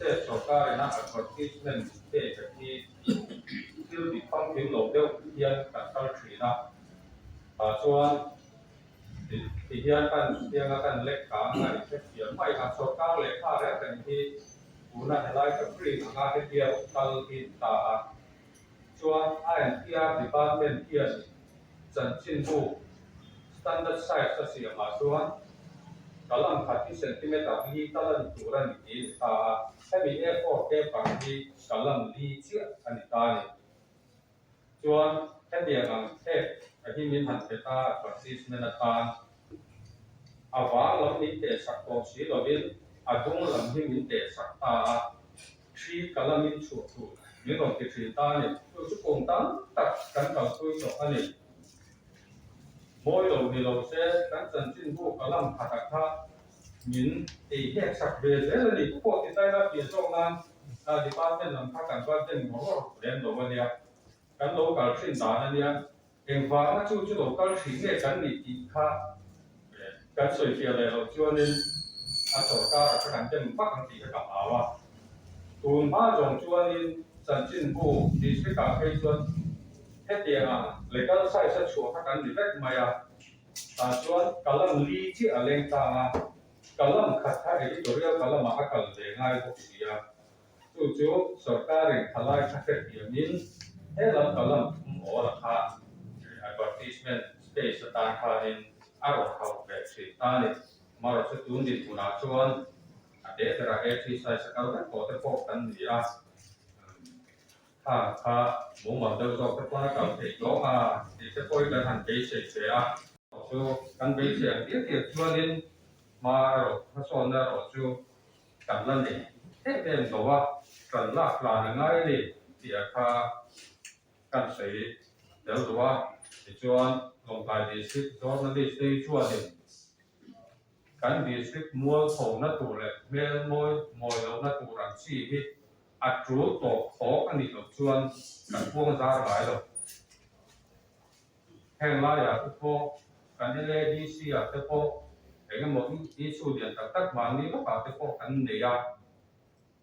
State sorkar ina advertisement pek a hi thil dik famkim lo deuh hian kan kal thin a, tah chuan ti hian kan tianga kan lek kang a inhrethiam mai a, sorkar lehkha reng reng hi tuna helai ka print anga hetia rawn kal hi ni ta a, chuan INPR department hian chanchinbu standard size a siamah chuan kalam khat hi centimeter li tal a ni tur a ni tih a ni ta a, hemi A4 paper hi kalam li chiah a ni ta a ni. Chuan hetiang ang phek a hi min han pe ta advertisement atan a vang lam min teh sak tawh si lovin a dung lam hi min teh sak ta a, thi kalamin chhuah tur min rawn ti thin ta a ni. Chu chu kum tam tak kan kalpui tawh a ni. Mawi lo ni lo se kan chanchinbu kalam khatah kha min ei hek sak ve zel a ni. Pawh ti taila piah zawk nan department lam kha kan va den ngawr ngawr lem lo a nia. Kan lo kal thin dan a nia. Engvanga chu chu lo kal thin nge kan nih tih kha kan sawi fiah leh loh chuanin a sorkar kha kan dem vak ang tih kha ka hlau a. Tun hma zawng chuanin chanchinbu district ah phei chuan hetiang ang legal size a chhuah kha kan ni vek mai a. Tah chuan kalam li chiah a leng tlang a, kalam khat kha editorial kalamah a kal ve ngai bawk si a. Chu chu sorkarin thalai kha hrethiamin he lam kalam thum awl a kha advertisement space atan khanin a rawn hauh ve thin ta a ni. Amaherawhchu tun dinhmunah chuan a te berah A3 size a kal vek tawh te pawh kan ni a. Kha kha mumal deuh zawk te pawn a kal theih tawng a tih te pawhin kan han beisei che a. Chu kan beisei ang diak diak chuanin hma erawh hmasawnna erawh chu kan la nei em em lo a, kan lak hlan a ngai a ni tih a kha kan sawi tel duh a. Tichuan Lawngtlai District Journalist te hi chuanin kan District mualchhona tur leh hmel mawi mawi lohna tur ang chi hi A tul tawp thawk a nih loh chuan kan puang zar ngai lo. Heng laiah te pawh kan LADC ah te pawh eng emaw issue lian tak tak mahni lawkah te pawh kan nei a.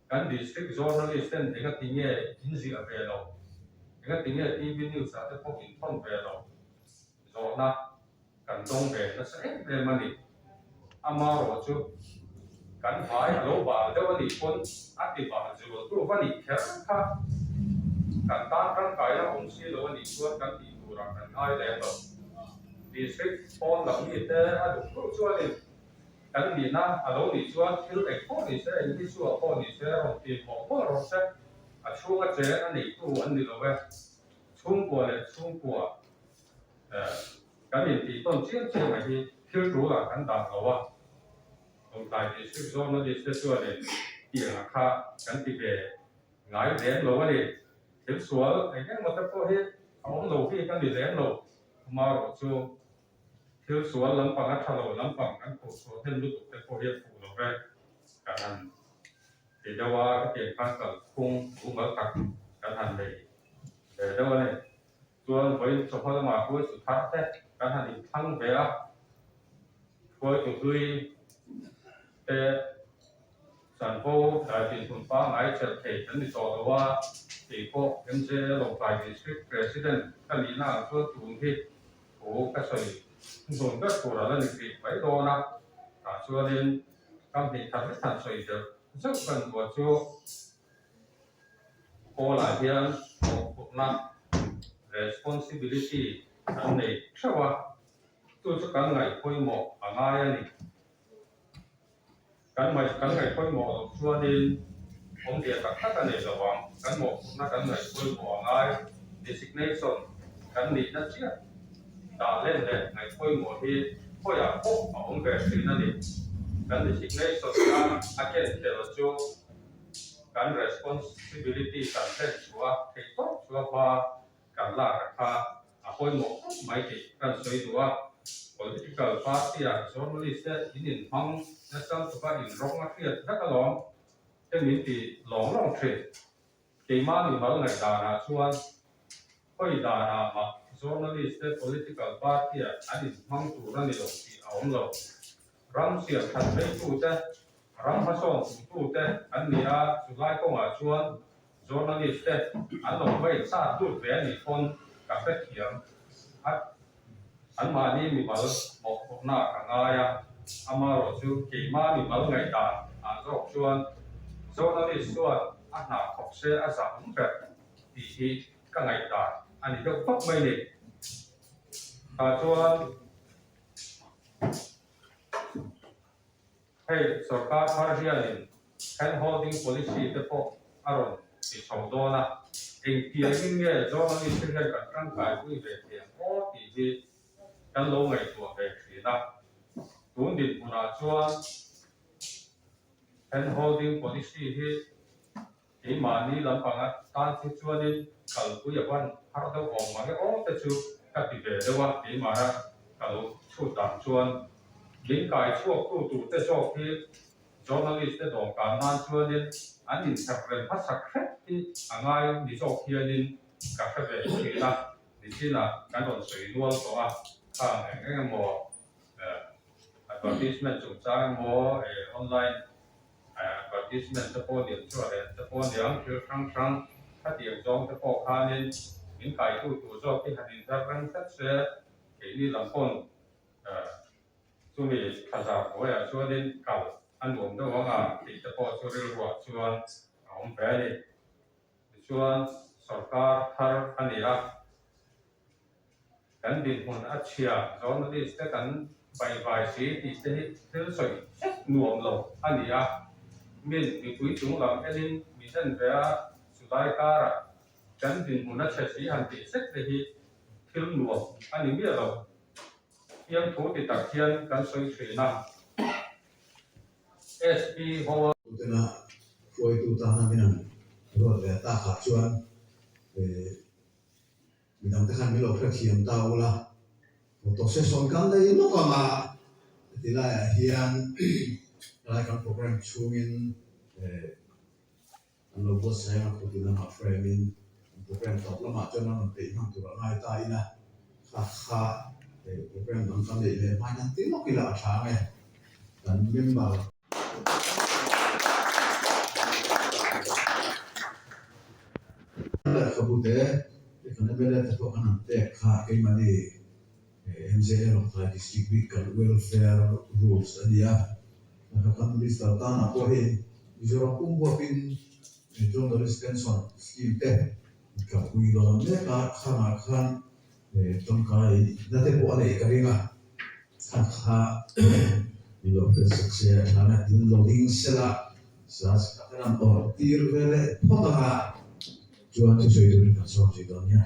Kan district journalist ten engati nge in ziah ve lo, engati nge TV news ah te pawh in thawn ve lo zawhna kan dawng ve nasa em em a ni. Amarawh chu kan hmai a lo bal deuh a nih pawn a ti bal zual tu va nih kher kha kan tan tangkaina awm si lo a nih chuan kan tih turah kan ngai lem lo. District pawn lam mite a duh duh chuanin kan nihna a lo nih chuan thil eng pawh ni se, eng issue ah pawh ni se rawn ti mawlh mawlh rawh se, a chhunga cheng a neitu an ni lo e. Chhungkua leh chhungkua Kan intih tawn chiam chiam a hi thil tul ah kan dah lo a, Lawngtlai District Journalist te chuanin tiang a kha kan ti ve ngai lem lo a ni. Thil sual eng eng maw te pawh hi a awm lo hi kan ni lem lo, amaherawh chu thil sual lampang a tha lo lampang kan phuh chhuah hnem lutuk te pawh hi a fuh lo ve kan han ti deuh a, hetiang khan kalphung mumal tak kan han nei ve deuh a ni. Chuan vawiin chawhma lamah hruaitu thar te kan han inthlang ve a, hruaitu hlui te chanvo dai dinhmun pangngai chelh thei kan ni tawh lo a, kei pawh MJA Lawngtlai District President ka nihna ang chuan tun hi thu ka sawi hnun ber tur a la ni rih mai dawn a, tah chuanin kam hnih khat vek han sawi zeuh zeuh kan duah chu. Pawl-ah hian mawhphurhna, responsibility, kan nei theuh a, chu chu kan ngaih pawimawh a ngai a ni. Kan ngaih kan ngaih pawimawh loh chuanin awmzia tak tak a nei lo ang. Kan mawhphurhna kan ngaih pawimawh a ngai, designation kan nihna chiah dah len leh ngaih pawimawh hi khawiah pawh a awm ve thin a ni. Kan designation khan a ken tel chu. Kan responsibility kan hlen chhuah a, theih tawp chu a hma kan lak a kha a pawimawh khawp mai tih kan sawi duh a. Political party ah journalist te in inhmang nasa lutuk a, in rawng a hriat vek alawm te min ti lawng lawng thin. Keimah mimal ngaihdanah chuan khawi danah mah journalist te political party ah an inhmang tur a ni lo tih a awm lo. Ram siam that veitute. Ram hmasawn tumtute an ni a, chulai kawngah chuan journalist te an lo vai chak lut ve a nih pawn ka hrethiam a, anmahni mimal mawhphurhna ka ngai a, amaherawh chu keimah mimal ngaihdan ah zawk chuan journalist chuan a hna thawk se a zah awm ber tih hi ka ngaihdan a ni deuh tawp mai ni. Tah chuan. Hei sorkar thar hianin hand holding policy te pawh a rawn ti chho dawn a, engtiangin nge journalist te hian kan tangkaipui ve thei ang aw tih hi kan lo ngaihtuah ve thin a. Tun dinhmunah chuan hand holding policy hi keimahni lampanga tan hi chuanin kalpui a van har deuh awm mange aw te chu ka ti ve deuh a, keimahna ka lo chhut dan chuan min kai chhuak tu tur te zawk hi journalist te dawmkan nan chuanin an inchhep rem hmasak hrep hi a ngai ni zawk hianin ka hre ve thin a, nichinah kan rawn sawi nual tawh a, khang eng eng emaw advertisement chungchang emaw online Advertisement te pawh niang chu a rem te pawh niang thil hrang hrang khatiang zawng te pawh khanin min kaitu tur zawk hi han inzar reng tlat se keini lam pawn chumi thlazar hnuaiah chuanin kal a nuam deuh ang a tih te pawh chu rilruah chuan a awm ve a ni. Tichuan sorkar thar a ni a. Kan dinhmun a chhia journalist te kan baihvai si tih te hi thil sawi hlek nuam lo a ni a, min mipui chung lam enin min en ve a, chulai karah kan dinhmun a chhe si han tih sek te hi thil nuam a ni miah lo. Fiamthu ti tak hian kan sawi thin a, SP Hoa. Tuna hruaitu tana min han ruat ve takah chuan Midang te khan min lo hrethiam ta ula, photo session kan nei lawk ang a, heti laiah hian helai kan program chhungin an lo buatsaih ang a, khuti lamah frame in an program tawp lamah chuan an rawn peih hman tur a ngai ta ila, kha kha program dang kan neih leh hmain han ti lawk ila a tha ang e, kan member. Lehkhabu te kan MLA te pawh kan han pek kha keimahni MJA Lawngtlai District bik kan welfare rules a ni a, lehkha kan minister tanah pawh hei Mizoram pum huapin journalist pension scheme te kalpui dawn mek a, khangah khan tangkai na te pawh a neih ka ring a, kha kha min lo hriat sak se a tha na tin lo ding sela kan han awrh tir ve leh phawt ang a. Chuan thusawi turin kan sawm zui dawn nia.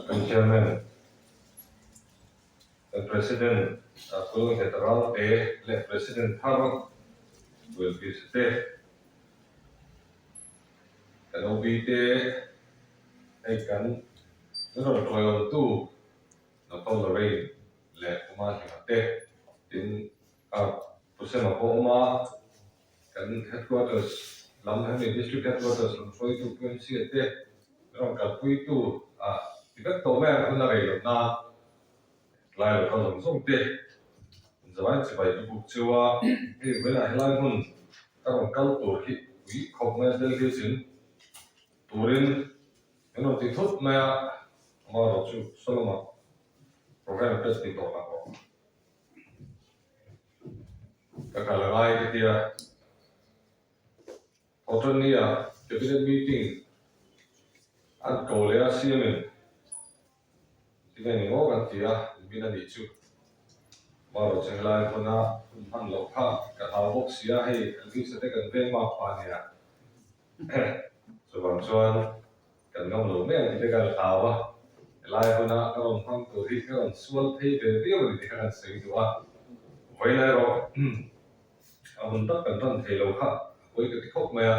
Kan Chairman, kan President Kulnghet Ralte leh President thar Wilkis te, kan OB te, hei kan rawn tawiawmtu Doctor Lorraine leh Puma Hlima te, tin Pu Sema pawh awm a, kan headquarters lam hemi district headquarters lam hruaitu Pu MC a te rawn kalpuitu ah ti vek tawh mai ang hun a rei loh nan tlai lo kal zawng zawng te zavai chibai ka buk cheu a, hei vawiinah helai hmun ka rawn kal tur hi pui khawp mai a Delhi zin turin Min rawn ti thut mai a, amaherawh chu Solomon program test ti tawh lah pawh ka kal a ngai ka ti a. Thawhtannia cabinet meeting an ko leh a CM in tinge ni maw kan ti a, min a nih chu. Amaherawh chu helai hmuna hun hman loh kha ka hlau bawk si a, hei kan visa te kan veng bak pah nia. Chuvang chuan kan ngam lo mai ang tih te ka hlau a, helai huna ka rawn hmang tur hi ka rawn sual phei ve viau a ni tih kha kan sawi duh a, vawiin erawh a hun tak kan tan thei lo kha a pawi ka ti khawp mai a,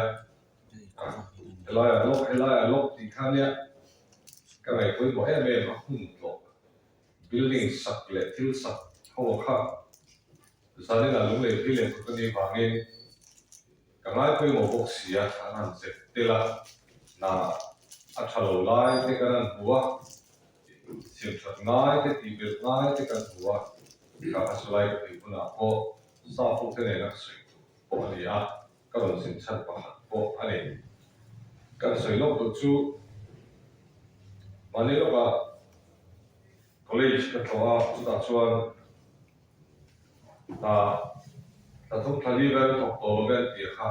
helaiah lawk helaiah lawk tih kha nia ka ngaihpawimawh em em a hun tlawh building sak leh thil sak. Ho kha zanin ah lunglei hlui leh kut a nih vangin ka ngai pawimawh bawk si a, an han zep tel a, na a tha lo lai te kan han hmu a, siamthat ngai te tih belh ngai te kan hmu a, ka a chulai ka theih hunah pawh staff ho te nena ka sawi tur pawh a ni a, ka rawn zin chhan pakhat pawh a ni. Kan sawi lawk duh chu mahni lawkah. College ka tlawh a, chutah chuan hna hna thum thla li vel thawk tawh lo vel tih kha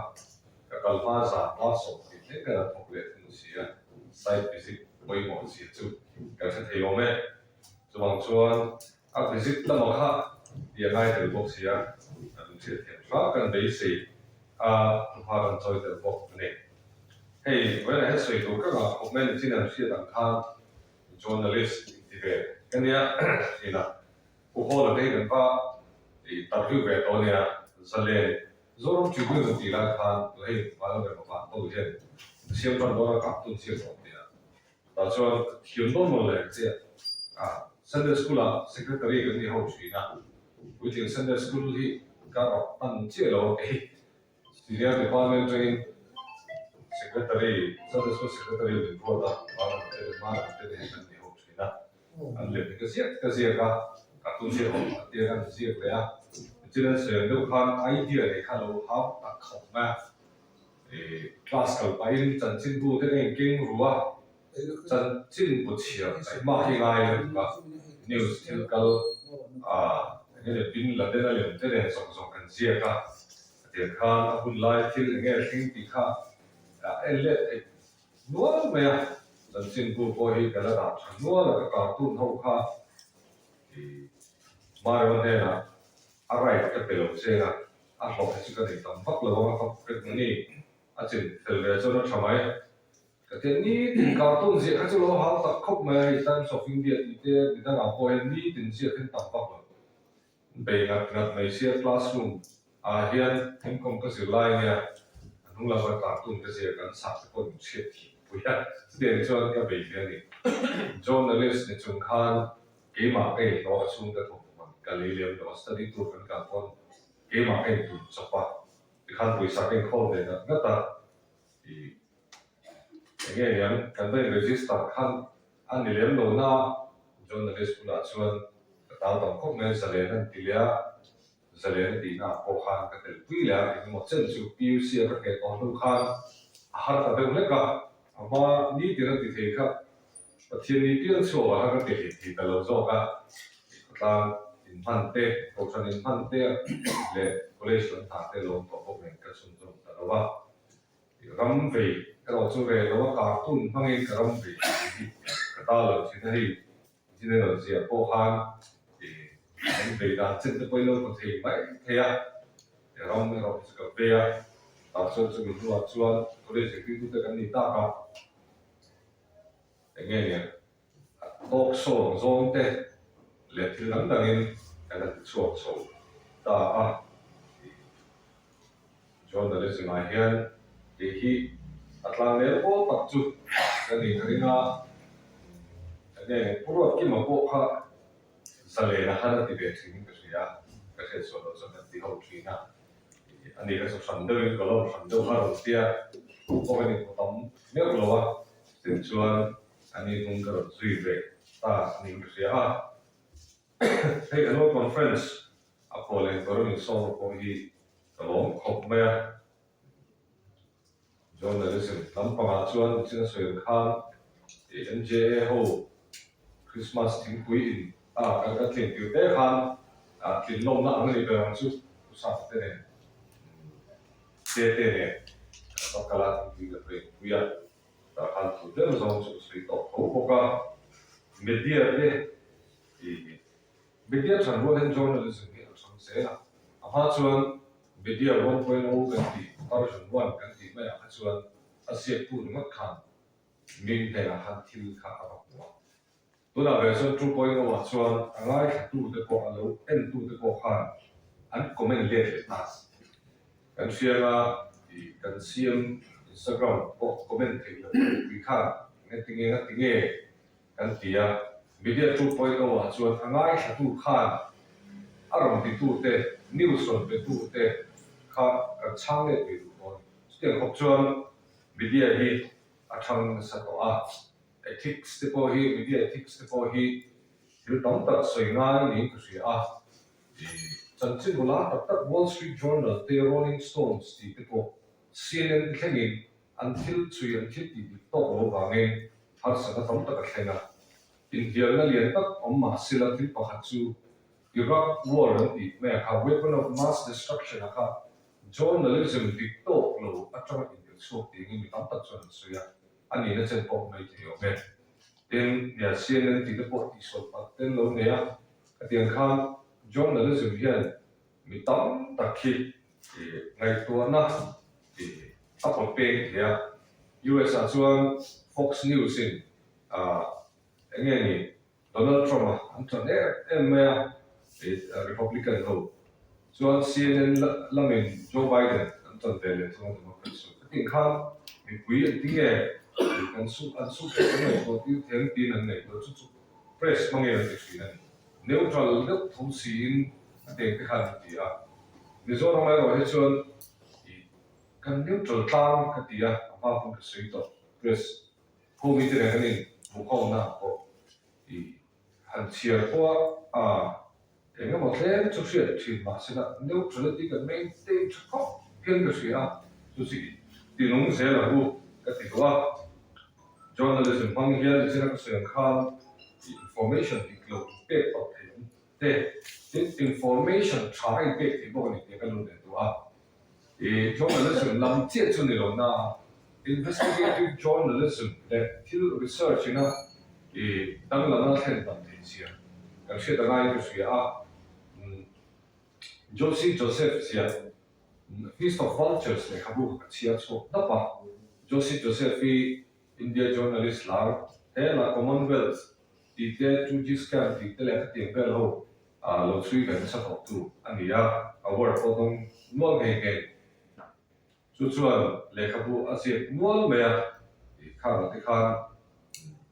ka kal hma zan hma 20 thleng khan a thawk leh thung si a, site visit pawimawh zia chu kan hre thei awm e. Chuvang chuan a visit lamah kha tih a ngai tel bawk si a, kan hriat thiam hram kan beisei a, thuhma kan chawi tel bawk a ni. Hei vawiinah hian sawi tur ka ngah khawp mai nichin an hriat ang khan Journalist inti ve ka nia thin a, Pu Hawla te hi kan va interview ve tawh nia, Zalen Zoram Tribune an tih lai khan hei Vanlalrema Vanto hian siam tan dawn a cartoon siam tawh nia, tah chuan thiam dawn maw le chiah a, Sunday School ah Secretary kan ni ho thin a, puitling Sunday School hi ka rawk hman chiah lo a kei. Senior Department atangin Secretary, Sunday School Secretary min ruat a, Mara te leh Mara te nen kan ni ho thin a, an lem hi ka ziak ka ziak a, cartoon ziak awm a tia kan ziak leh a, nichin an sawi ang deuh khan idea nei kha lo hau tak khawp mai a, ih class kal pahin chanchinbu te ka inkeng ru a, Chanchin bu chhiar taihmak hi ngai lutuk a, news thil kal a enge leh Bin Laden a lem te nen zawng zawng kan ziak a, a tir khan a hun lai thil enge thleng tih kha a en let theih nual mai a, chanchin bu pawh hi ka la dah tha nual a, ka cartoon ho kha ih Mario hnenah a right ka pe lo cheng a, a hlawh hi chu ka nei tam vak lo ang a, ka pocket money a chin fel ve chuan a tha mai. Ka ti a, nitin cartoon ziah kha chu lo hau tak khawp mai a, hei Times of India tih te midangah pawh hian nitin ziah khin tam vak lo. Bei ngat ngat mai sia classroom ah hian thingkawm ka zir lai ania, a hnung lama cartoon ka ziah kan sak te pawh min hriat thih pui a, chutiang chuan ka bei ve a ni. Journalist ni chung khan keimah ka inhlawh a chhungte thawmhnaw ka lei lem lo a, study tour kan kal pawn keimah ka intum chawp a, tikhan pawisa ka inkhawl ve ngat ngat a, ih. Enge niang kan va in register khan a ni lem lo na journalist bulah chuan ka tal tam khawp mai zalen an ti leh a, zalen a tihna ah pawh khan ka tel pui leh a, engemaw chen chu PUC a ka ngheh tawh hnu khan a har ta deuh hlek a, a hma nitin a ti thei kha Pathian ni piang chhuak ah khan ka ti hlei thei ta lo zawk a, khawtlang inhman te, kohhran inhman te leh college lam hna te lawm tawh bawk nen ka chhunzawm ta lo a. Ram vei erawh chu reh lo a cartoon hmangin ka ram vei tih hi ka ta lo thin a, hei general ziah pawh khan ih an vei dan chen te pawh in lo hmu thei mai thei a, ram erawh hi chu ka vei a, tah chuan chumi hnuah chuan college zirtirtu te kan ni tak a, eng nge nia talk show ang zawng te leh thil dang dangin kan han tichhuak chho ta a. Journalism ah hian kei hi a tlangnel pawl tak chu ka ni ka ring a, enge Pu Ruatkima pawh kha zalen a han a ti ve thin in ka hria a, ka hriat sual loh chuan kan ti ho thin a, ani kha chu hran deuhin ka lawm hran deuh kha rawn tia pawh kan inhmu tam meuh lo a, tin chuan ani hnung ka rawn zui ve ta niin ka hria a. Hei annual conference a pawh leh eng tur a min sawm pawh hi ka lawm khawp mai a. Journalism lampangah chuan chin a sawi ang khan MJA ho Christmas thingpui in a kan kan tlin tir te khan tlin lawmna ang a ni ber ang chu Pu Sapa te nen te te nen kan va kal a thingpui kan va inpui a. Tah khan thu tlem zawng chu ka sawi tawh tho bawk a. Media te ih Media than rual hian journalism hi a hrang zel a, a hma chuan media 1.0 kan tih, version one kan tih maiah kha chuan a ziaktu ringawt khan ming hnenah khan thil kha a va hmu a. Tunah ve chuan 2.0 ah chuan a ngaithlatute pawh a lo entute pawh khan an comment let leh ta. Kan hrianga ih kan siam Instagram pawh comment theih loh mipui khan engatinge ngatinge Kan ti a, media 2.0 ah chuan a ngaithlatu khan A rawn titute, news rawn petute kha kan chhang let ve duh dawn. Chutiang khawp chuan media hi a thang nasa tawh a, ethics te pawh hi, media ethics te pawh hi thil tam tak sawi ngai niin ka hria a. Chanchin ula tak tak Wall Street Journal te, Rolling Stones tih te pawh CNN te thlengin an thil chhui an thil tih dik tawk lo vangin harsatna tam tak a thleng a. Inhlialna lian tak awm mah sela thil pakhat chu Iraq War an tih mai a kha, weapon of mass destruction a kha journalism dik tawk lo atanga intirchhuak tiin mi tam tak chuan an sawi a, a nihna chen pawh mai thei awm e. Tin, nia CNN tih te pawh tihsual palh ten lo nei a, khatiang khan journalism hian mi tam tak hi ngaihtuahna a pawt peng thei a. US ah chuan Fox News in eng nge ni Donald Trump a an tlan em em mai a, Republican ho chuan CNN lamin Joe Biden an tlan ve leh thung a Democrats ho. Khatiang khan mipui an ti nge kan su an su pawh kan ngaihtuah tir thiam tiin an ngaihtuah chu chu press hmangin an ti thin a ni. Neutral deuh tho siin a teng te khan an ti a. Mizoram erawh hi chuan kan neutral tlang ka ti a, a hma pawn ka sawi tawh press Ho mite nen kan inhmuhkhawmna ah pawh i han chhiar pawh a, eng emaw tlem chu hriat thin mahse la neutrality kan maintain tha khawp hian ka hria a, chu chu i tinung zel ang u ka ti duh a. Journalism hmang hian nichina ka sawi ang khan i information dik lo pek pawh thei ang te, tin information tha a inpek thei bawk a ni tih ka lut leh duh a. I journalism lam chiah chu ni lo na, investigative journalism leh thil research ina i danglamna thlen tam thei zia kan hriat a ngaiin ka hria a. Josie Joseph ziah Feast of Vultures lehkhabu kha ka chhiar chhuak dap a. Josie Joseph hi India journalist lar hela Commonwealth tih te, 2G scam tih te leh khatiang vel ho lo chhui ve nasa tawhtu a ni a, award pawh dawng nual nghe nghe. Chu chuan lehkhabu a ziak nual mai a, tih khan te khan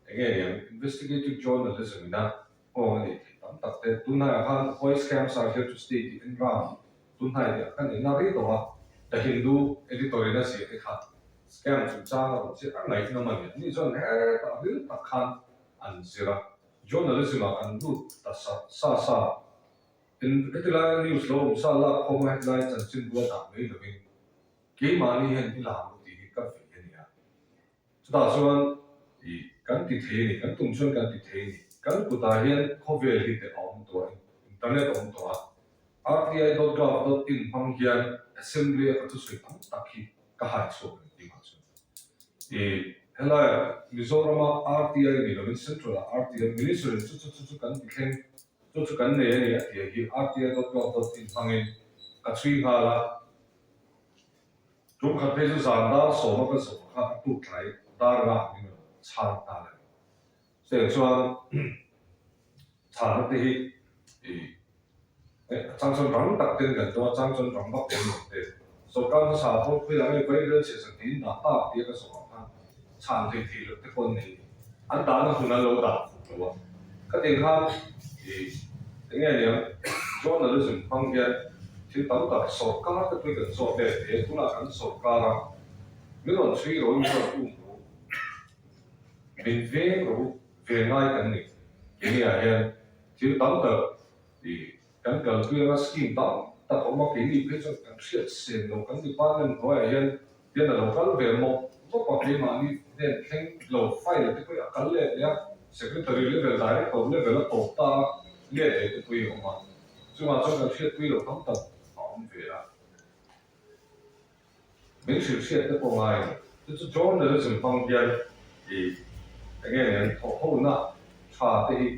eng nge niang investigative journalism ina nghawng a neih theih tam tak te. Tunhnaiah khan Why Scams Are Here To Stay tih en ram tunhnai tih ah khan inla rei tawh a, The Hindu editor in a ziah te kha scam chungchang a rawn ziak a ngaihnawm a ni. Ani chuan hetah ril tak khan an zir a. Journalism ah kan lut ta sa sa sa. Tin, heti laia news lo awm sa lak khawm a heti laia chanchin bula dah mai lovin keimahni hian i la ang u tih hi ka vei a nia. Chutah chuan i kan ti thei a ni, kan tum chuan kan ti thei a ni. Kan kutah hian khawvel hi te a awm tawh a, internet a awm tawh a. Rti dot gov dot in hmang hian assembly a ka thusawi tam tak hi ka hai chhuak a ni tih mah chuan i helaiah Mizorama RTI ni lovin Central ah RTI Minister in chu chu chu chu kan ti thleng chu chu kan nei a ni a tih hi rti dot gov dot in hmangin ka chhui nghal a, tum khat phei chu zan dar sawma ka zawh kha a tuk tlai dar nga ang in rawn chhang nghal a ni. Chutiang chuan chhana te hi i a chang chuan rang tak ten kan tum a, chang chuan rang vak lem lo te. Sawrkar hmasa pawh khawiah nge vairel chhiah sak tiin dah tak tia ka sawm ah khan chhan thei thei loh te pawh an nei a ni. An dahna hmun an lo dah fuh lo a. Khatiang khan i eng nge niang journalism hmang hian thil tam tak sawrkar te pawhin kan zawt let thei a, tunah kan sawrkar a min rawn chhui ro in min rawn um ro. Min veng ro ve ngai kan ni. Keini-ah hian thil tam tak i kan kalpui anga scheme tam tak a awm a, keini phei chuan kan hriat sen lo kan department hnuaiah hian hian a lo kal ve mawp mawp a, keimahni hnen thleng lo file te pawhin a kal let leh a, secretary level, director level a tawp ta a, let leh te pawhin a awm a, chungah chuan kan hriatpui lo tam tak a awm ve a. Min hrilh hriat te pawh ngai a ni. Chu chu journalism hmang hian i eng nge nen thawh hona tha te hi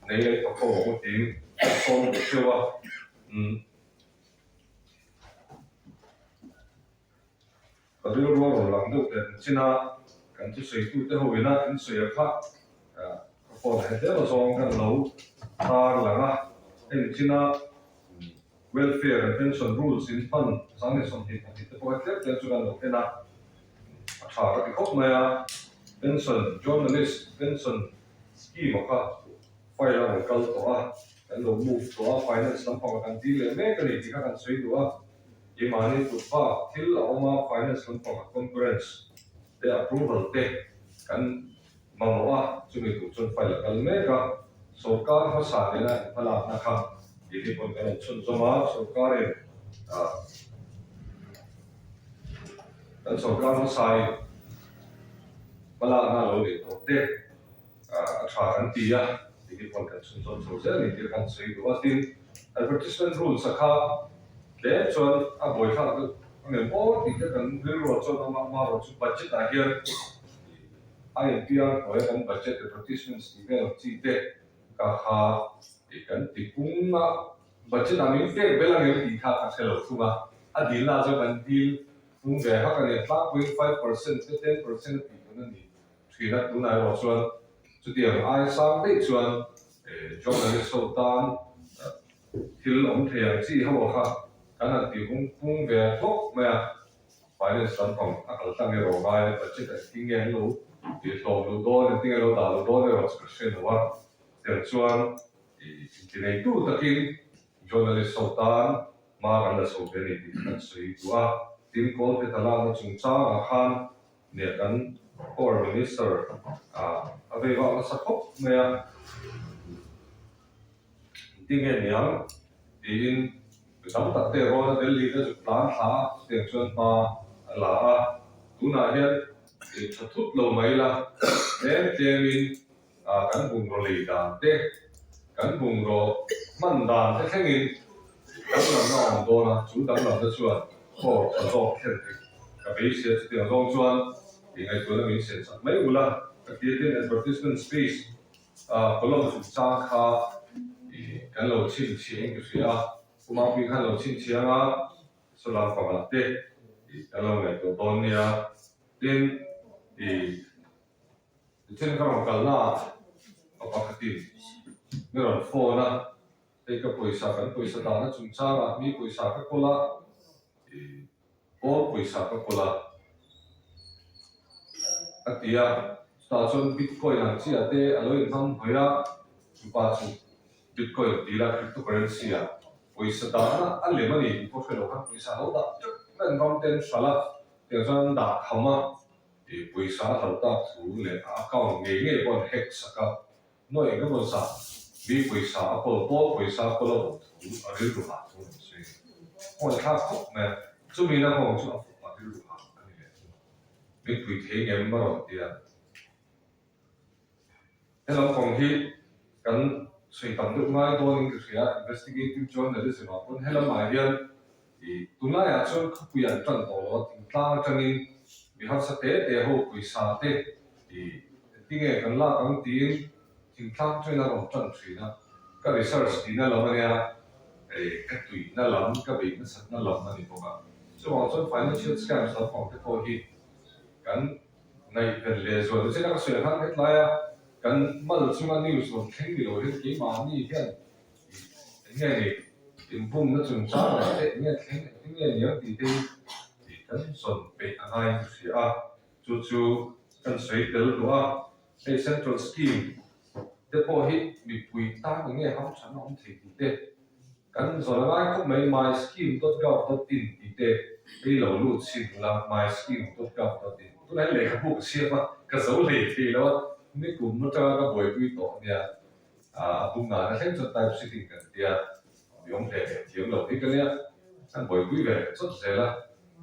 nei leh thawk ho ang u tiin kan sawm duh theuh a. Umm ka rilru a rawn lang deuh leh chin a, kan thusawitu te ho ina in sawi a kha ka phone ah hian tlem azawng kan lo tar lang a, hemi chin a Welfare and Pension Rules in hman 2022 te pawh tlem tlem chu kan lo en a, a tha ka ti khawp mai a. Pension Journalist Pension Scheme a kha file a rawn kal tawh a. kan lo move tawh a, finance lampangah kan deal leh mek a ni tih kha kan sawi duh a. Keimahni kut bak thil a awm a, finance lampangah concurrence te approval te kan mamawh a, chumi tur chuan file a kal mek a. Sorkar hmasa nena inhmalakna kha tih pawn kan rawn chhunzawm a, sorkarin ah kan sorkar hmasain hmalakna a lo neih tawh te a tha kan ti a, tih hi pawn kan chhunzawm chho zel a ni tih kha kan sawi duh a. Tin, advertisement rules a kha tlem chuan a buaithlak deuh a ngem aw tih te kan rilruah chuan amah amaherawh chu budget ah hian INPR hnuaia kan budget advertisements tih vel ang chi te ka kha kan ti pung a, budget ah min pek bel a ngem tih kha ka hre lo thung a, a dilna ah chuan kan dil pung ve hak a ni, a tlangpuiin 5% te 10% a tih pawn a ni. Thin a, tunah erawh chuan chutiang ai sang daih chuan journalist ho tan thil awm thei ang chi ho kha kan han ti hung phung ve hlawk mai a, finance lampang a kal tlang erawh ngai a, budget ah engtin nge an lo tih hlawm luh dawn, engtin nge an lo dah luh dawn erawh chu ka hre lo a, tiang chuan inti neitu takin journalist ho tan hma kan la chho ve a ni tih kan sawi duh a, tin Kawlphetha lakna chungchangah khan Nia kan Power Minister a vei vak nasa khawp mai a, engtin nge niang tiin mi tam tak te rawn a Delhi te zuk tlan thla a, chutiang chuan hma a la a, tunah hian tha thut lo mai la, tlem tlemin kan bungraw lei dan te, kan bungraw hman dan te thlengin danglamna a awm dawn a, chu danglamna chuan kawr tha zawk thlen hi ka beisei a, chutiang zawng chuan tih ngaihtuahna min sen chak mai ula, ka tia hian advertisement space column chungchang kha kan lo chhinchhiah in ka hria a, Pu Mapui khan lo chhinchhiah anga saw lam pangah te kan lo ngaihtuah dawn nia, tin ih. Tichuan ka rawn kalna ah ka pakhatin mi rawn phone a, hei ka pawisa kan pawisa dahna chungchang ah mi pawisa ka kawl a, ih kawl pawisa ka kawl a a ti a, chutah chuan bitcoin ang chiah te a lo inhmang hmawih a, chupa chu bitcoin tih la cryptocurrency ah pawisa dahna a lem a ni tih pawh hre lo khan pawisa a lo dah teuh mai an ram te an hralh a, tiang chuan an dah kham a. Tih pawisa a hloh tak thu leh a account ngei ngei pawh an hack sak a, nuaih eng emaw zah mi pawisa a kawl pawl pawisa a kawl a awm thu a rilru hah thu an sawi a ni. Hmuh thlak khawp mai a, chumi na nghawng chu a fawp a rilru hah a ni leh thung. Min pui thei ngem a rawn ti a. He lampang hi kan sawi tam deuh ngai dawnin ka hria, investigative journalism ah pawn he lamah hian ih tunlaiah chuan khawpui an tan tawh lo a, thingtlang atangin mi harsa te te ho pawisa te ih engtinge kan lak ang tiin thingtlang atangin a rawn tan thin a, ka research tihna lam ania ih ka tuihna lam ka beih nasatna lam a ni bawk a, chuvang chuan financial scams lampang te pawh hi kan Ngaihven leh zual te chena ka sawi ang khan hetlaia kan mal chunga news rawn thleng ni lo hian keimahni hian eng nge ni inbumna chungchang ah te eng nge thleng engtin nge ni ang tih te hi kan sawn peih a ngai ka hria a, chu chu kan sawi tel duh a, hei central scheme te pawh hi mipui tan eng nge hamthatna awm thei tih te Kan zawn lai khawp mai myscheme.gov.in tih te hei lo lut chhin ula myscheme.gov.in tunah hian lehkhabu ka siam a, ka zo hlei thei lo a, nikum atanga ka buaipui tawh nia a bung ah na thleng chuan type sitting kan tia mi awm hle leh thiam lo hi ka nia kan buaipui ve leh chawt zel a,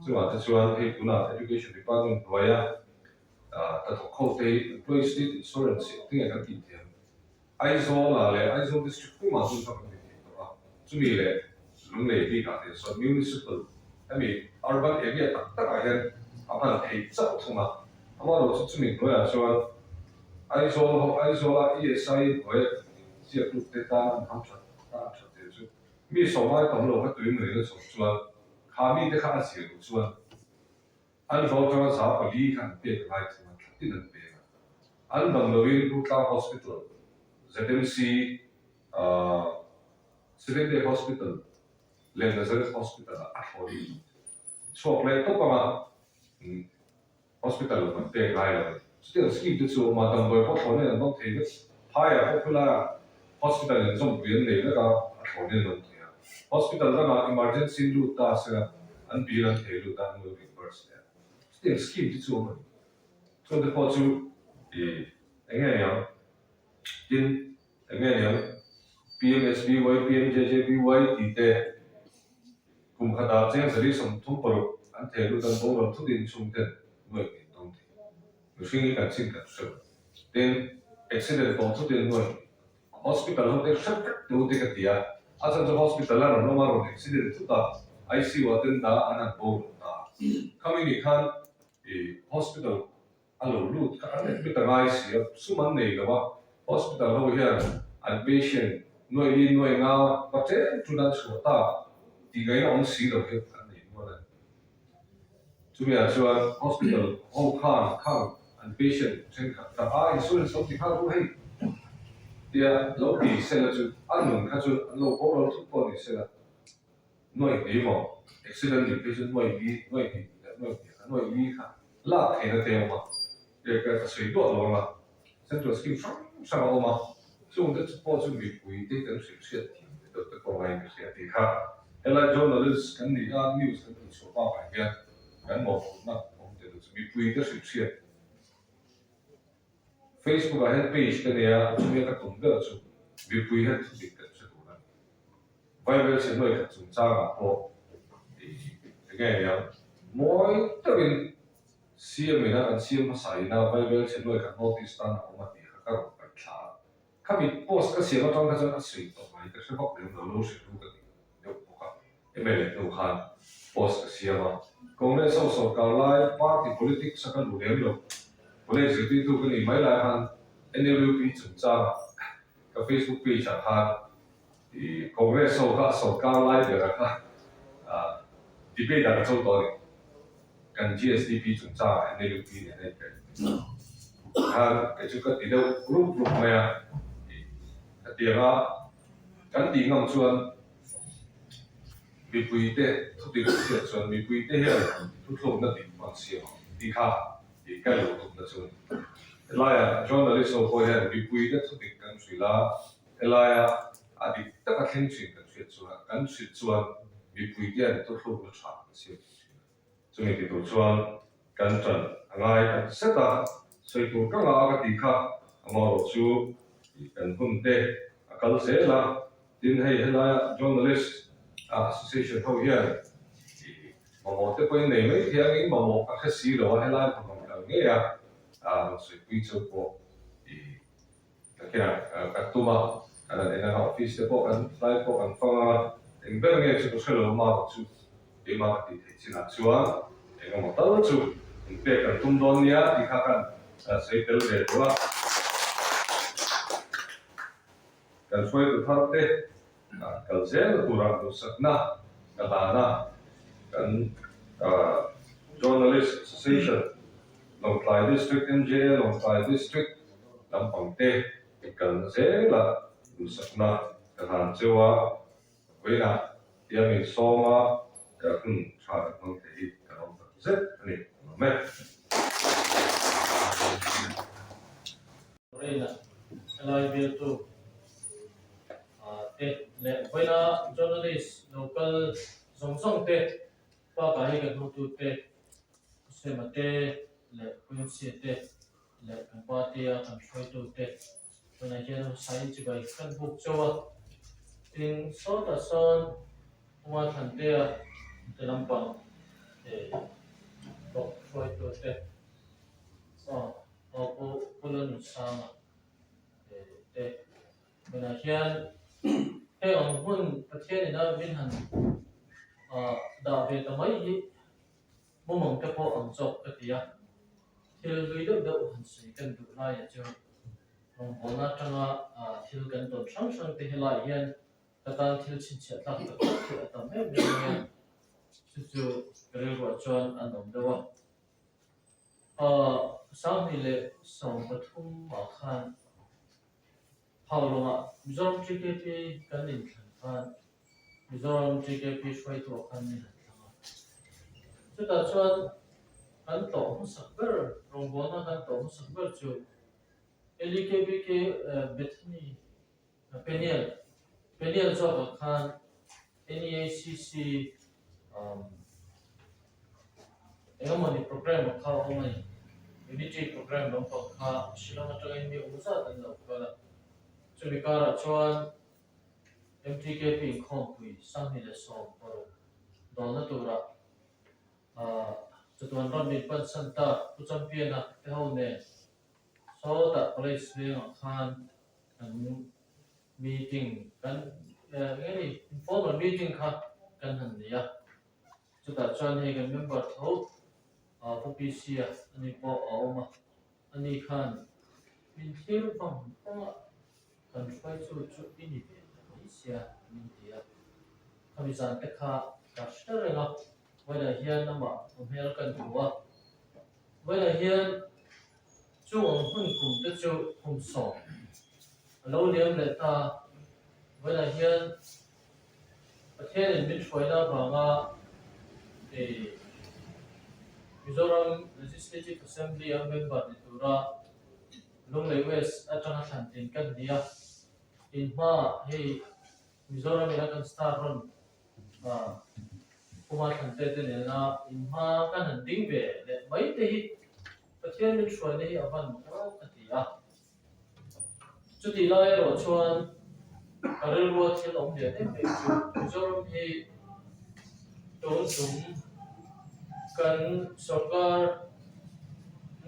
chungah te chuan hei tunah education department hnuaia ka thawk ho te hi employee state insurance tinge kan tih thiam. Aizawl-ah leh Aizawl District pumah hun kha kan ti thei tawh a, chumi leh Lunglei bikah te sawn Municipal hemi urban area tak takah hian a hman theih chauh thung a, amaherawh chu chumi hnuaiah chuan Aizawl ho Aizawl-a ESI hnuaia inziak lut te tan an ham that a an that zia chu mi sawmai tam lo kha tui mawni na chawp chuan kha mite kha a zir loh chuan An hlawh atanga 4% kha an pek ngai thung a, thlatin an pek a. An dam loin Rutlang Hospital, ZMC, Seventh Day Hospital leh Nazareth Hospital ah a thlawn chhuak leh tawp anga hospital lam an pek ngai lo a ni. Chutiang scheme te chu a awm a, damdawi pawh thlawn in an hmang thei vek. Phaiah pawh khulaiah. Hospital in zawmpui an nei vek a, a thlawnin an awm thei a. Hospital dangah emergency lut ta sela an bill an thei lut a, an lo reimburse leh a. Chutiang scheme te chu a awm a ni. Chungte pawh chu ih eng nge niang? Tin, eng nge niang? PMSBY, PMJJBY tih te kum khatah cheng 136 an thei lut an boral thut in chhungten nuaih hnih an dawng thei. Mihring hi kan chin kan hre lo. Tin, accident tawh thut in nuaih hnih Hospital ho te hrep vek tu te ka ti a, a chhan chu hospital a rawn awm a, rawn accident thut a, ICU ah ten dah an han boral ta. Khami ni khan i hospital a lo lut kha an admit a ngai si a, sum an nei lo a, hospital ho hian an patient nuaih li nuaih nga va tlem tun an chhuah ta tih ngaihna awm si lo hi an nei nual a ni. Chumi ah chuan hospital ho khan khang an patient thenkhat kha a insurance lo ti nghal ru hei tia lo ti sela chu a nun kha chu an lo boral thut pawh ni sela nuaih hnih maw accident nih phei chu nuaih li nuaih hnih leh nuaih hnih kha nuaih li kha lak theihna te a awm a ka sawi duah lo ang a central scheme hrang hrang a awm a chungte chu pawh chu mipui te kan hrilh hriat thiam te deuh te pawh ngain ka hria tih kha helai journalist kan ni a news kan tih chhuah bakah hian kan mawhphurhna awm te chu mipui te hrilh hriat Facebook ah hian page ka nei a chumi a ka tum ber chu mipui hian thu dik kan hre tur a ni Bible chhe hnuai khat chungchangah pawh enge niang mawi deuhin Siam ina kan siam hmasa ina Bible chhe nuai khat notice tan a awm a tih kha ka rawn paih thla a. Khami post ka siam atang kha chuan a sawi tawh mai, ka hre vak lem lo, lo hrilh ru ka ti deuh bawk a. MLA hnu khan post ka siam a. Congress ho sawrkar lai party politics a ka luh lem lo. College zirtirtu ka nih mai lai khan NLUP chungchangah ka Facebook page ah khan i Congress ho kha sawrkar lai berah kha debate ah ka cho tawh a ni. Kan GSDP chungchangah NLUP nen a inkaih khan kei chu ka ti deuh rup rup mai a, hetianga kan tih ngam chuan mipuite thudik hriat chuan mipuite hian thuthlukna dik hman siam ang tih kha tih ka lo tumna chu a ni. Helaia journalist ho pawh hian mipuite thudik kan hrilh a, helaia a dik taka thleng thin kan hriat chuan kan hrilh chuan mipuite hian thuthlukna tha kan siam thei thin a. Chumi ti tur chuan kan ṭan a ngai tak zet a, sawi tur ka ngah a ka tih kha amaherawh chu kan hun te a kal zel a, tin hei helaia journalist association ho hian mamawh te pawhin nei mai thei angin mamawh ka hre si lo a, helai hmun rawn kal ngei a rawn sawipui cheu pawh Ka khian kan tum a, kan han en anga office te pawh kan tlai pawh kan fang anga, eng ber nge chu ka hre lo ma chu keimah ka tih theih chinah chuan eng emaw tal chu inpek kan tum dawn nia tih kha kan sawi tel ve tawh a. Kan hruaitu thar te kal zel turah duhsakna ka hlan a, kan Journalist Association Lawngtlai District, MJA Lawngtlai District lampang te kalna zela duhsakna ka hlan cheu a, vawiinah tiang insawm a hun tha kan hmang thei hi kan awm tak zet a ni. Ka lawm e. Lorraine-a helai bialtu te leh vawiina journalist lo kal zawng zawng te bakah hei kan hotute Sema te leh Quincy te leh kan party a kan hruaitu te tunah hian hmasa chibai kan buk chauh a, tin sawtah sawn Puma Thlantea te lampang eh bawk hruaitu te aw aw Pu Pu Lalnunsanga eh te tunah hian hei ang hun Pathian ina min han ah dah ve ta mai hi. Mumang te pawh ang zawk ka ti a, thil hlui deuh deuh han sawi kan duh laiah chuan rawngbawlna atanga thil kan tawn hrang hrang te helaiah hian ka tan thil chhinchhiah tlak tak tak hi a tam em em mai a, chu chu ka rilruah chuan an awm deuh a. 2013 ah khan Haulawngah Mizoram TKP kan inthlan khan Mizoram TKP hruaituah khan min han thlang a. Chutah chuan kan tlawh hmasak ber, rawngbawlna kan tlawh hmasak ber chu LEKBK Bethany Peniel Peniel zawkah khan NEACC engemawni programme kha a awm a ni. Unity programme lampang kha Shillong atangin mi awm zat an lo kal a. Chumi karah chuan MTKP inkhawmpui 2016 dawlna turah chatuan ram min pansan ta Pu Champion-a te ho nen sawtah college vengah khan kan meeting kan eng nge informal meeting kha kan han nei a, chutah chuan hei kan member tho Pu PC-a ani pawh a awm a, ani khan min thlir vang vang a, kan hruai chu chu i ni ve ta mai sia min ti a, khami zan te kha ka hre reng a, vawilah hian amah hmel kan hmu a, vawilah hian Chu ang hun kum te chu kum sawm a lo liam leh ta. Vawilah hian Pathianin min hruaina avanga hei Mizoram Legislative Assembly a member ni tura Lunglei West atanga thlan tlin kan ni a. In hmaah hei Mizoram ina kan star rawn Puma Thlante te nena in hma kan han ding ve leh mai te hi Pathian min hruaina hi a van rawk a ti a. Chutih lai erawh chuan ka rilrua thil awm lian em em chu Mizoram hi tun tum kan sorkar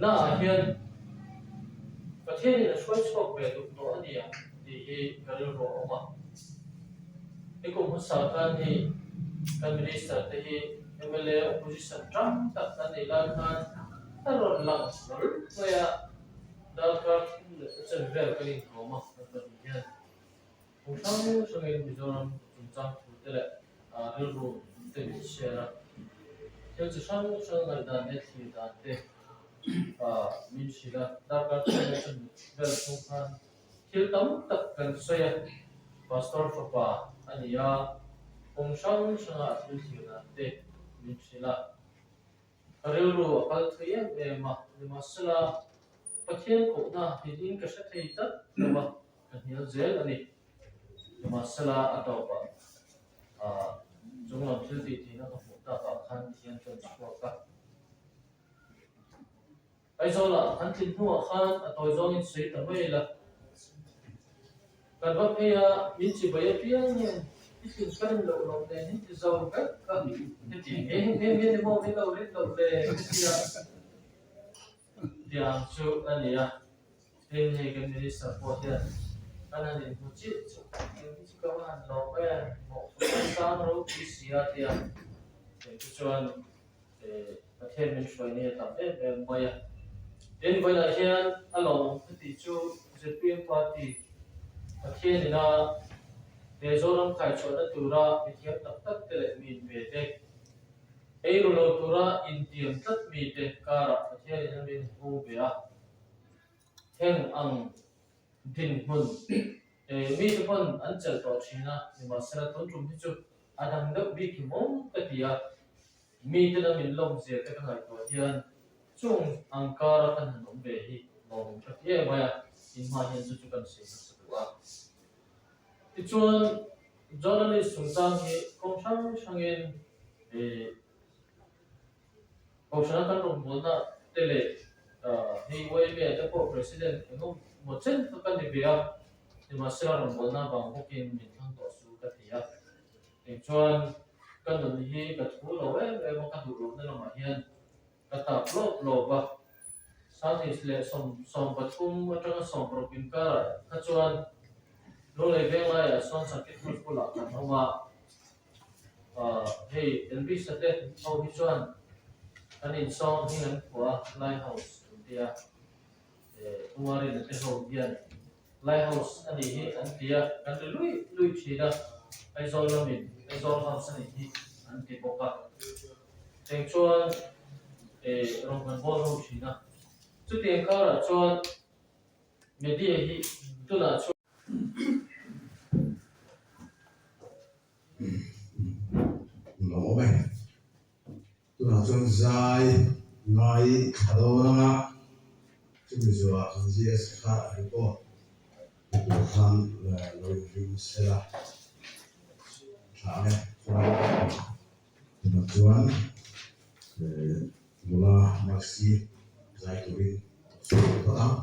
naah hian Pathianin a hruai chhuak ve duh tawh a ni ang tih hi ka rilru a awm a. Nikum hmasa khan hei kan minister te hi mla opposition ṭang tak an nih lai khan a rawn lang hlawl mai a, darkar thum leh a chen vel kan inkawm a kan pahnih hian kum hrang hrangin Mizoram chungchang thu te leh rilru te min share a, thil chi hrang hrang ngaihdan leh thlir dan te min hrilh a, darkar thum leh a chen vel chhung khan Thil tam tak kan sawi a, Pastor fapa a ni a, kawng hrang hranga a thil thlir dan te min hrilh a. Ka rilru a kal thui em em a, nimahsela Pathian kohna niin ka hre thei tlat lo a, ka hnial zel a ni. Nimahsela a tawpah chunglam thil tih theihna ka hmuh takah khan thian ka inchhuak a. Aizawlah kan tlin hnuah khan a tawi zawngin sawi ta mai la. Kan va phei a, min chibai apiang hian i tlin ka rin loh loh nen hin ti zo vek a, heti he he he ni maw min lo rin loh le hetia tiang chu a ni a. Tin hei kan minister pawh hian kan han inhmu chiah chu eng hi chu ka va han lawm em mawhphurhna sang ropui si a tia eng chu chuan Pathian min hruai ni a tam em em mai a. Tin vawiinah hian a lawmawm ka tih chu zpm party Pathian ina he Zoram khaichhuahna tura mithiam tak tak te leh mi inve te, ei ru lo tura intiam tlat mi te karah Pathian ina min hung ve a. Heng ang dinhmun mi te pawn an chelh tawh thin a, nimahsela tun tum hi chu a dang deuh bik hi mawm ka ti a. Mite lam in lawm zia te ka ngaihtuah hian chung ang kara kan han awm ve hi lawmawm ka ti em mai a, in hma hian chu chu kan sawi hmasa duh a. Tichuan journalist chungchang hi kawng hrang hrangin ih Kohhrana kan rawngbawlna te leh hei YMA te pawh President engemaw chen kha ka ni ve a, nimahsela rawngbawlna vang bawkin min thlang tawh su ka ti a. Eng chuan ka nun hi ka thu lo em em a, ka duh lohna lamah hian ka tap lawp lawp a. Sangnis leh 33 atanga 60 inkarah kha chuan Lunglei Venglaiah sawn Sakhi Hmun bulah kan awm a. Hei Elvis-a te ho hi chuan an insawng hming an phuah a, Lighthouse an ti a. Umarina te ho hian Lighthouse a nih hi an ti a, kan ri lui lui thin a, Aizawl lamin Aizawl House a nih hi an ti bawk a. Cheng chuan rawn kan bawl ho thin a. Chutiang karah chuan media hi tunah chuan. Lawm e. Tunah chuan zai ngai thla dawn anga chumi zuah kan GS kha report pe tur khan lo inring sela tha ang e. Tunah chuan nula Mercy zai turin ka sawi phawt ang.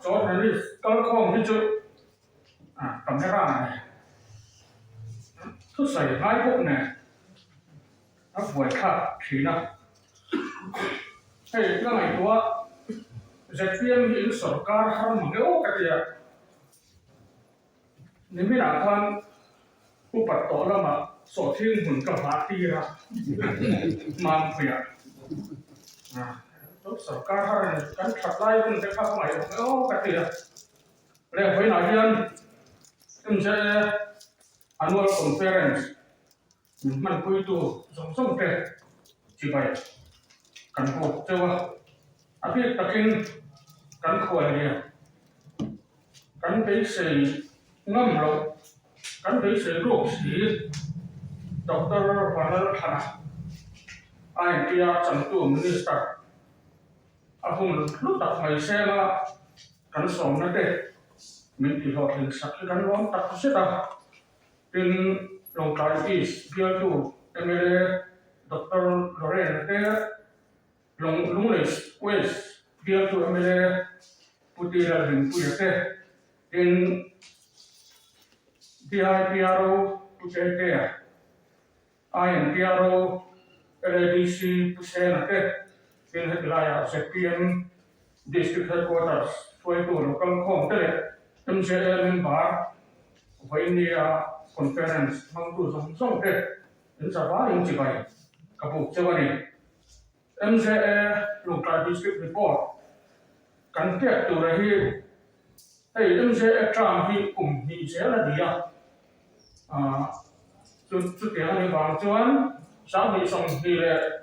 Journalist kalkhawm hi chu camera nen thusawi ngai bawk nen a buaithlak thin a. Hei ka ngaihtuah zpm hi in sawrkar har mang eo ka ti a, niminah khan upat tawh lamah sawhthing hmun ka hmah tir a Mampuiah sawrkar har a ni kan that lai hun te kha ka ngaihtuah eo ka ti a. Lehvawiinah hian MJA Annual Conference min hmanpuitu zawng zawng te chibai kan bawk cheu a, a bik takin kan khuallian kan beisei ngam loh kan beisei ruak si Doctor Vanlalthana INTR changtu Minister a hun hlu tak mai seng a. Kan sawmna te min ti hlawhtling sak hi kan lawm tak zet a, tin Lawngtlai East bialtu mla Doctor Lorraine te Lawng Lunglei West bialtu mla Pu Ti Lalrinpuia te. Tin, DIPRO Pu Tetea, INPRO LADC Pu Sena te, tin heti laiah zpm District Headquarters hruaitu local khawm te leh MJA member vawinia conference hmangtu zawng zawng te in zavaiin chibai ka buk cheu a ni. MJA Lungtlai District Report kan pek tura hi hei MJA term hi kum hnih zel a ni a, chu chutiang a nih vang chuan 2023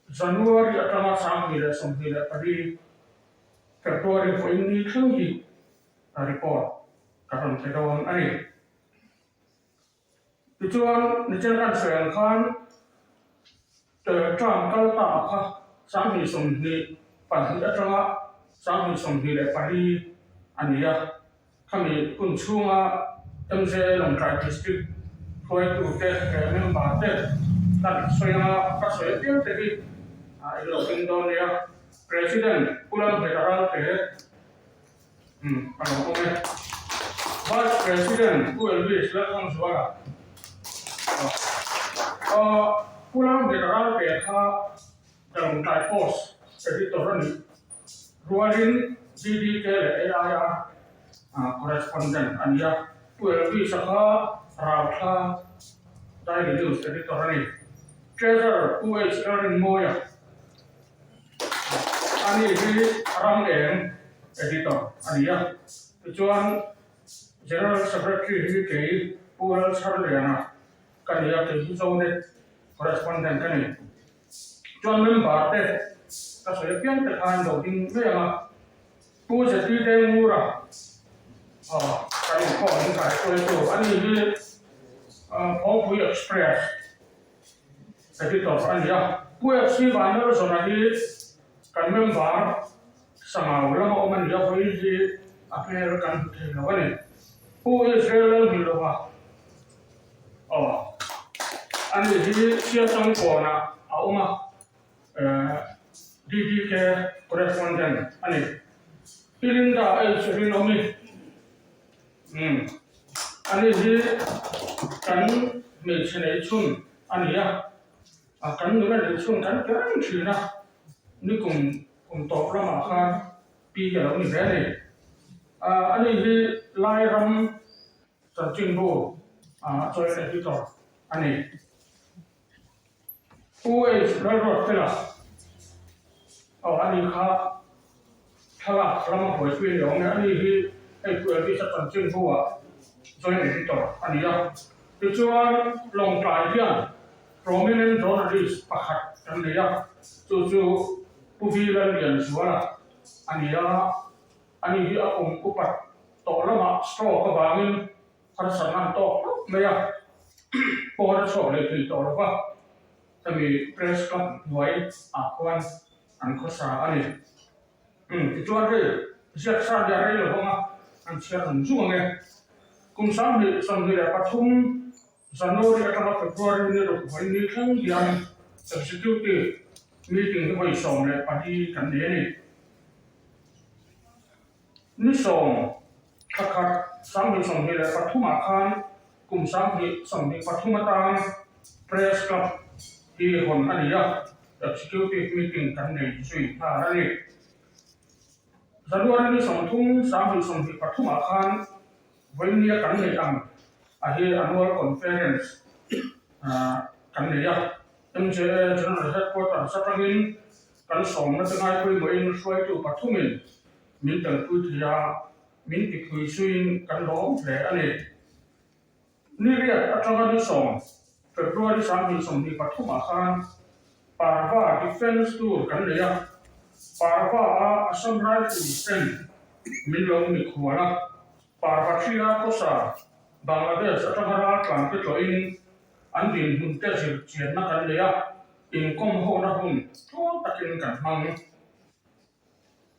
January atanga 2024 February vawiin ni thleng hi report ka rawn pe dawn a ni. Tichuan, nichin kan sawi ang khan term kal ta kha 2022 atanga 2024 a ni a, khami hun chhunga MJA Lawngtlai District hruaitute leh member te kan sawi anga ka sawi apiang te hi in lo hming dawn nia. President Pu Lalhmeta Ralte Umm a lo awm e. Vice President Pu Elvis Lalthangzuala aw Pu Lalhmeta Ralte kha Lawngtlai Post Editor a nih rualin GDK leh AIR Correspondent a ni a. Pu Elvis-a kha Rauthla Daily News Editor a ni. Treasurer Pu H Lalrinmawia. Ani hi ram eng editor a ni a, tichuan General Secretary hi kei Pu Lalchharliana ka ni a, kei hi Zonet correspondent ka ni. Chuan member te ka sawi apiang te khan lo ding mai ang a, Pu Zeti Dengura kan inkhawm in kaihruaitu ani hi Phawngpui Express Editor a ni a. Pu FC Vanlalzawna hi kan member Sangau lama awm a ni a, vawiin hi a hmel kan hmu thei lo a ni. Pu Israel Lalhmilova aw a ni hi Siachang kawnah a awm a, DDK correspondent a ni. Pi Linda H Rinawmi Umm, ani hi kan hmeichhe neih chhun a ni a, a kan nula neih chhun kan ti reng thin a, nikum kum tawp lamah khan pi a lo ni ve a ni. Ah, ani hi Lairam chanchinbu ah joint editor a ni. Pu H Lalruatfela aw ani kha thlalak ram a buaipui a ni awm e, ani hi hei Pu Elvis a chanchin bu ah joint editor a ni a, tichuan Lawngtlai hian prominent journalist pakhat kan nei a, chu chu Pu V Lallianzuala a ni a, ani hi a kum upat tawh lamah stroke avangin Harsatna an tawk hlauh mai a, pawn a chhuak leh thei tawh lo va, hemi Press Club hnuai ah khuan an khawsa a ni. Umm tichuan hei ziak sa nia rei lo vang a, an chhiar ang zung ang e. Kum 2023 January atanga February ni ruk vawi ni thleng hian Executive Meeting hi vawi 14 kan nei a ni. Ni sawm thla khat 2023 ah khan kum 2023 atan Press Club hi hawn a ni a, Executive Meeting kan nei zui nghal a ni. January ni 30 2023 ah khan vawinia kan neih ang a hi Annual Conference kan nei a, MJA General Headquarters atangin kan sawmna te ngai pawimawhin hruaitu pathumin min telpui thei a, min tipui zuiin kan lawm hle a ni. Ni riat atanga ni sawm, February 2023 ah khan Parva Defence Tour kan nei a, Parva a Assam Rifles ten min lo mikhual a, Parva thria khawsa Bangladesh atanga raltlan te tlawhin an dinhmun te zir chianna kan nei a, inkawm hona hun tluang takin kan hmang.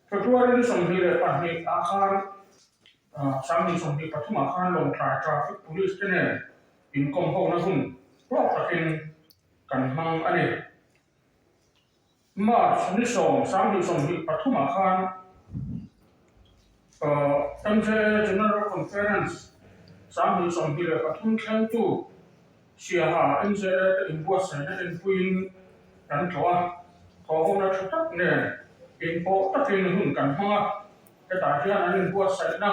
February ni 22 ah khan 2023 ah khan Lawngtlai Traffic Police te nen inkawm hona hun hlawk takin kan hmang a ni. March ni 10, 2023 ah khan. MJA General Conference 2023 thlengtu Siaha MJA te inbuatsaihna enpuiin kan tlawh a, thawhhona tha tak nen inpawh takin hun kan hmang a, hetah hian an inbuatsaihna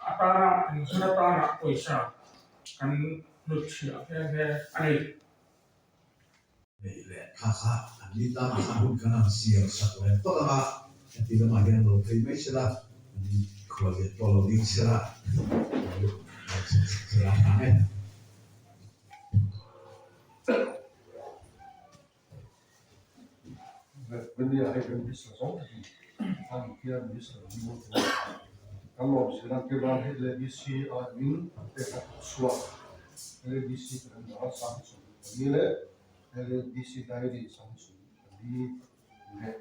atana inzir atana pawisa kan hnutchhiah nghe nghe a ni. Neih leh kha kha an ni tan a hun kan han siam sak reng tawk ang a, heti lamah hian lo phei mai sela, an khual leh pawh lo ding sela, lo chhuk chhuk sela a ang e. Vania hei kan minister zawng takin a ni hian minister an ni mawi tawh a, kan lawm zir ang Kevlan hei LADC a in an pek a chhuak LADC kan dah a sang chu. Pali leh LADC Diary 24 leh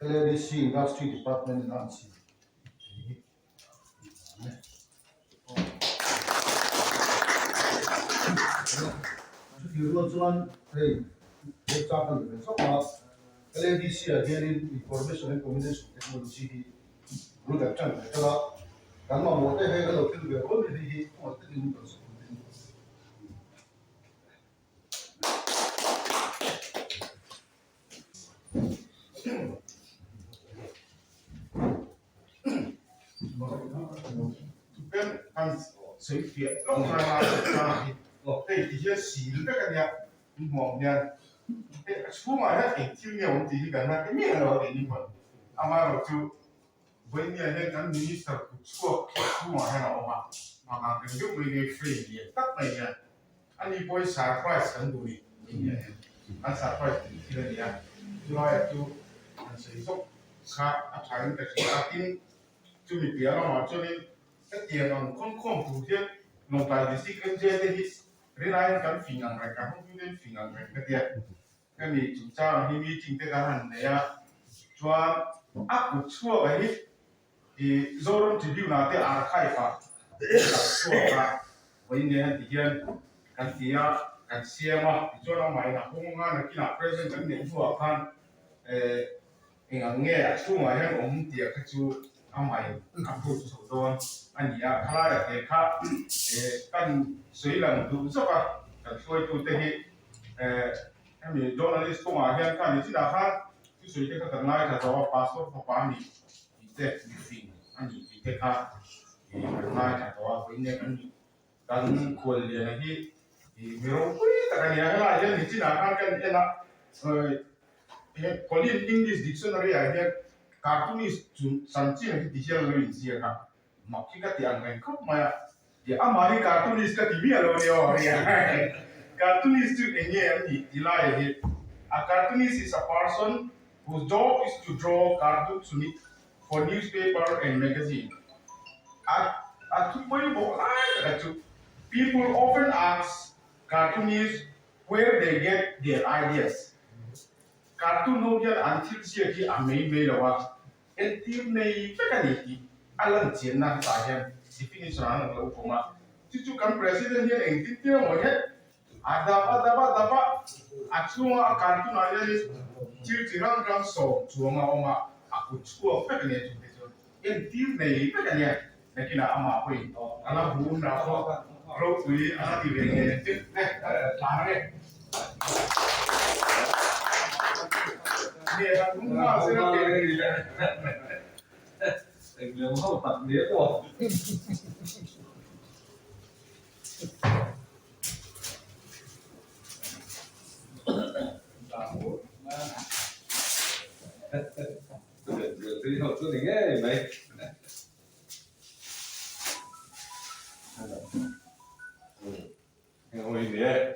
LADC Industry Department in a an siam thei hi a ni. Chutih rual chuan hei he chak a ni ve chauh a, LADC ah hianin Information and Communication Technology hi bul kan ṭan ve ṭan a, kan mamawh te hei kan lo thil ve rual mai hei hi kawngah takin kan sawi tur in. Pen an sawi fiah tlawk mai a hi hei ti hian sil vek a nia in hmuh ang hian hei a chhungah hian eng thil nge awm tih hi kan hre miah lo a tih ni pawn amaherawhchu Vawinia hian kan minister kut chhuak khi a chhungah hian a awm a, mahni reng deuh mai nge frame lian tak mai hian ani pawhin surprise kan duh ni Vawinia hian an surprise tih thil a ni a, chulaiah chu han sawi zawk kha a thain ka hria a, tin chumi piah lamah chuanin hetiang ang khawmkhawm tur hian Lawngtlai District MJ te hi rilaiin kan fing ang reng, kan hawngtu te fing ang reng ka tia. Hemi chungchang hi meeting te kan han nei a, chuan a kut chhuak a hi i Zoram Tribune ah te archive ah kan chhuak a, vawiin nen han ti hian kan ti a, kan siam a, tichuan amah in a hawng a, nakinah present kan neih hnuah khan eh eng ang nge a chhungah hian awm tih kha chu amah in a proof chho dawn a ni a, khalaiah te kha eh kan sawi lang duh zawk a, kan hruaitute hi. Hemi journalist kawngah hian kha ni chinah khan thusawi te kha kan ngaithla zo a, pastor fapa a nih tih te, mifing a nih tih te kha kan ngaithla tawh a, vawiin kan kan khualliana hi mi ropui tak a ni a, helaiah hian ni chinah khan kan en a, he Collin English Dictionary ah hian cartoonist chu chanchin hi ti hian lo inziak a, Mak hi ka ti ang reng khawp mai a, ti amah hi cartoonist ka ti miah lo nia aw hei Cartoonist chu eng nge an nih ti lai hi A cartoonist is a person whose job is to draw cartoons for newspaper and magazine A a thu pawimawh lai taka chu People often ask cartoonists where they get their ideas Cartoon ho hian an thil ziak hi a mei mei lo a. Entir nei vek a ni tih a lan chianna hetah hian definition an rawn lo pawm a, chu chu kan President hian engtin tir emaw hian a dap a dap a dap a, a chhunga a cartoon ah hianin thil chi hrang hrang sawm chuang a awm a, a kut chhuak vek a nia chungte chuan entir nei vek a nia, nakinah amah pawhin a la hum dah pawh ropui a la ti ve nge tlar e. Eng lem ho tak nia pawh. Chu ni ngei mai. Eng hawi ni e.